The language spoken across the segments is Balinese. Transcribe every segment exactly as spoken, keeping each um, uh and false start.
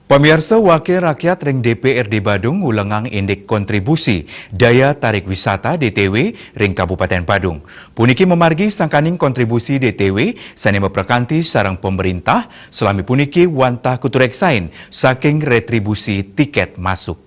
Pamiarsa, wakil rakyat ring D P R D Badung ngulengang indik kontribusi daya tarik wisata D T W ring Kabupaten Badung. Puniki mamargi sangkaning kontribusi D T W sane maprakanti sareng pamrintah, salami puniki wantah katureksain saking retribusi tiket masuk.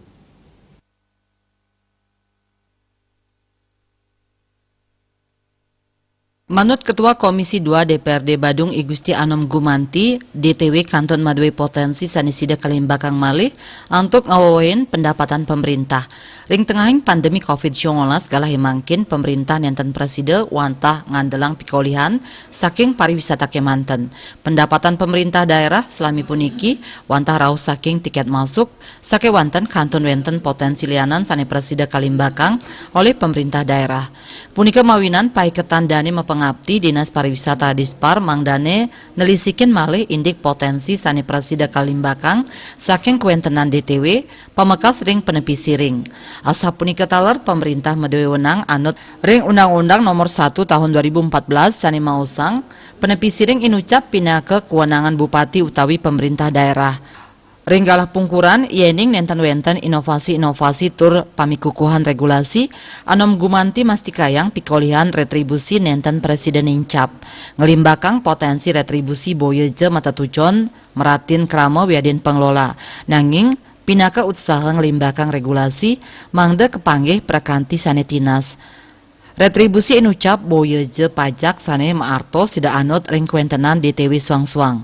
Manut Ketua Komisi dua D P R D Badung, I Gusti Anom Gumanti, D T W kantun madué potensi sane sida kalimbakang malih antuk ngawewehin pendapatan pemerintah. Ring tengahing pandemi covid sembilan belas galahé mangkin, pemerintah nénten prasida wantah ngandelang pikolihan saking pariwisata kémanten. Pendapatan pemerintah daerah salami puniki wantah rauh saking tiket masuk, sakéwanten kantun wénten potensi lianan sane prasida kalimbakang olih pemerintah daerah. Punika mawinan paiketan dane mapangapti Dinas Pariwisata Dispar mangdane nelisikin malih indik potensi sane prasida kalimbakang saking kawentenan D T W, pamekas ring penepi siring. Asapunika taler, pemerintah madué wenang anut ring Undang-Undang Nomor satu Tahun dua ribu empat belas sane maosang, penepi siring inucap pinaka kewenangan bupati utawi pemerintah daerah. Ring galah pungkuran, yening nénten wénten inovasi-inovasi tur pamikukuhan regulasi, Anom Gumanti mastikayang pikolihan retribusi nénten prasida nincap. Nglimbakang potensi retribusi boya ja matetujon meratin krama wiadin pengelola. Nanging, pinaka utsaha nglimbakang regulasi, mangda kapanggih prakanti sane tinas. Retribusi inucap boya ja pajak sane maartos sida anut ring kawentenan D T W suang-suang.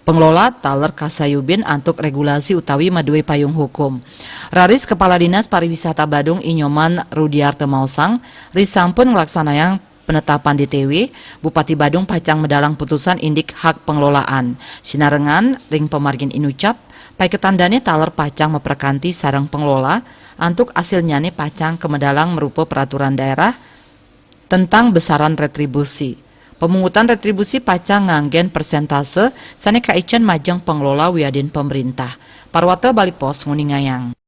Pengelola taler kasayubin antuk regulasi utawi madué payung hukum. Raris Kepala Dinas Pariwisata Badung, I Nyoman Rudiarta maosang, risampun nglaksanayang penetapan D T W, Bupati Badung pacang medalang putusan indik hak pengelolaan. Sinarengan ring pamargin inucap, paiketan dane taler pacang maprakanti sareng pengelola, antuk asilnyane pacang kamedalang marupa peraturan daerah tentang besaran retribusi. Pemungutan retribusi pacang nganggen persentase sane kaicen majeng pengelola wiadin pemerintah. Parwata Bali Post nguningayang.